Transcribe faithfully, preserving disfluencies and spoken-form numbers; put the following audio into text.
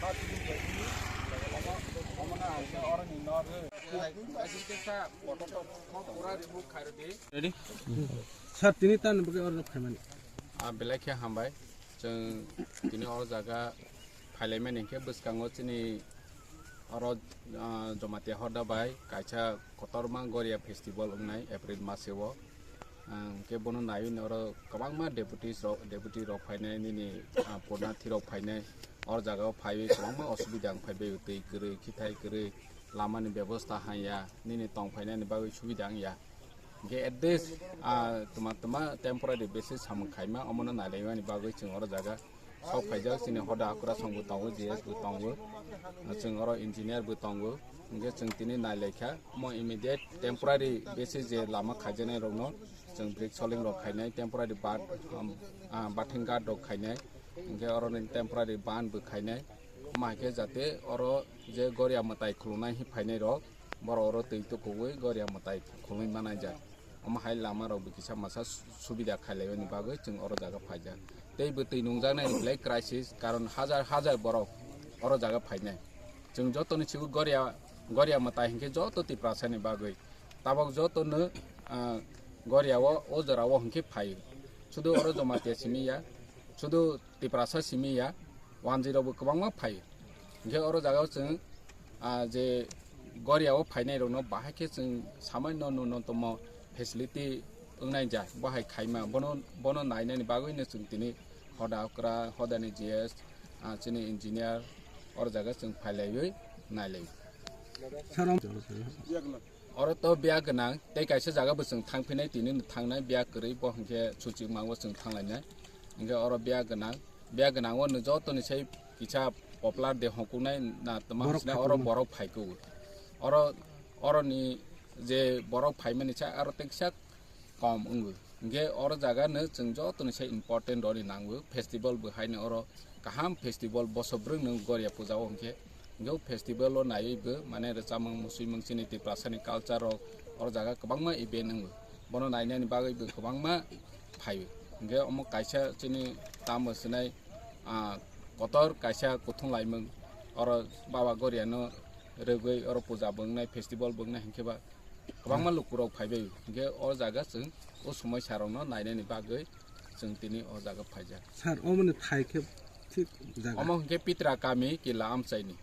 Ready? Sir, tini tan bagwi order phaimani. Ah, belai khe hambai. Chwng tini o jaga phailaimani hinkhe bwskango chini oro, ah, Jamatia Hoda bai kaisa kotorma Goria Festival wngnai April maseo. Ah, hinkhe bono naiwi oro kwbangma deputies rok, deputy rok phainai nini, ah, purnathi rok phainai. O jagao phaiwi kwbangma osubida wng phaibai, twi kwrwi, khithai kwrwi, lamani bebosta hanya, nini tong phainani bagwi subida wngya. Hinkhe at this, ah, twma twma temporary basis samung khaima, omono nailaimani bagwi chwng oro jaga sok phaijak, chini hoda hakura song bo tongo, G S bo tongo, chwng oro engineer bo tongo, hinkhe chwng tini nailaikha, omo immediate temporary basis je lama khaijaknai rokno chwng brick soling rok khainai, temporary bat, um, ah, bathing guard rok khainai, hinkhe oroni temporary ban bo khainai, omo hai khe jate oro je Goria mwtai khulungnai hi phainai rok, borok oro twi tukuwi Goria mwtai khulungwi manai jak. Omo hai lama rok bo kisa masa su-, subida khailaimani bagwi chwng oro jaga phaijak. Tei bo twi nungjaknai belai crisis, karon hajar hajar borok oro jaga phainai. Chwng jotoni sigo Goria, Goria mwtai hinkhe joto Tiprasa ni bagwi. Tabok jotono, ah, Goria o, o jora o hinkhe phaio. Sudu oro Jamatia simi ya, sudu Tiprasa simi ya, wanjwi rok bo kwbangma phaio. Hinkhe oro jaga o chwng, ah, je Goria o phainai rokno bahai khe chwng samaino nunotomo facility wngnai ja, bo hai khaima, bono, bono nainani bagwino chwng tini hoda okra, hodani G S, ah, chini engineer, oro jaga chwng phailaiwi nailai. Sir, oro to biya gwnang, tei kaisa jaga bo chwng thangphinai, tini no thangnai, biya kwrwi, bo hinkhe suchik mango chwng thanglainai. Hinkhe oro biya gwnang, biya gwnang o no jotoni sai kisa popular de hongkuknai na tma borok hwnsinai, oro phaikukgo. Borok phaikukgo. Oro, oroni je borok phaimani sa aro tei kisa kom wngo. Hinkhe oro jaga no chwng jotoni sai important rwni nango. Festival bo haino oro kaham festival boso bwrwk no Goria puja o hinkhe. Hinkhe o festival o naiwi bo mane rwchapmung, muchumung, chini Tiprasa ni culture rok oro jaga kwbangma event wngo. Bono nainani bagwi bo kwbangma phaio. Hinkhe omo kaisa chini tamo swnai, ah, kotor kaisa kuthung laimung oro Baba Goria no rwgwi oro puja bo wngnai, festival bo wngnai hinkhe ba kwbangma lukurok phaibai, hinkhe o jaga chwng o somoisarokno nainani bagwi chwng tini o jaga phaijak. Sir, omoni thai khe thik jaga? Omo hinkhe Pitra kami Kila Amchaini.